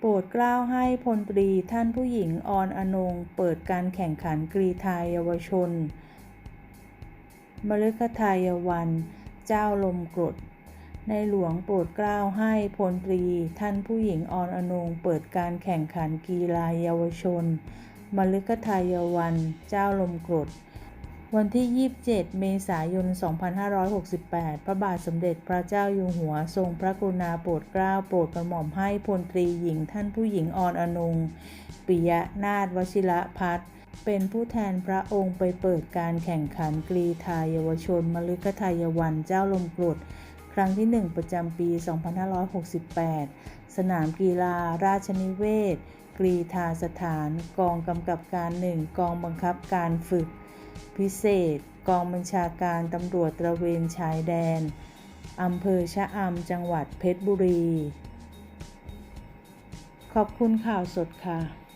ໂປດເກົ້າໃຫ້ພົນຕີທ່ານຜູ້ຍິງ ອອນ ອະນົງ ເປີດການແຂ່ງຂັນກຣີທາເຍົາວະຊົນ ມະລຶກຄະທາຍວັນ ເຈົ້າລົມກົດ. ໃນຫຼວງໂປດເກົ້າໃຫ້ພົນຕີທ່ານຜູ້ຍິງ ອອນ ອະນົງ ເປີດການແຂ່ງຂັນກິລາເຍົາວະຊົນ ມະລຶກຄະທາຍວັນ ເຈົ້າລົມກົດ. ວັນທີຊາວເຈັດ ເມສາຍົນ ສອງພັນຫ້າຮ້ອຍຫົກສິບແປດ ພະບາດສົມເດັດພະເຈົ້າຢູ່ຫົວ ຊົງພະກະລຸນາໂປດເກົ້າໂປດກະໝ່ອມໃຫ້ພົນຕີຍິງທ່ານຜູ້ຍິງ ອອນ ອະນົງ ປິຍະນາດ ວະຊິລະພັດ ເປັນຜູ້ແທນພະອົງໄປເປີດການແຂ່ງຂັນກຣີທາເຍົາວະຊົນ ມະລຶກຄະທາຍວັນ ເຈົ້າລົມກົດ ຄັ້ງທີໜຶ່ງ ປະຈຳປີສອງພັນຫ້າຮ້ອຍຫົກສິບແປດ ສະໜາມກິລາລາຊະນິເວດ ກຣີທາສະຖານ ກອງກຳກັບການໜຶ່ງ ກອງບັງຄັບການຝຶກພິເສດ ກອງບັນຊາການຕຳຫຼວດຕະເວນຊາຍແດນ ອຳເພີຊະອຳ ຈັງຫວັດເພັດບຸລີ. ຂອບຄຸນຂ່າວສົດຄ່ະ.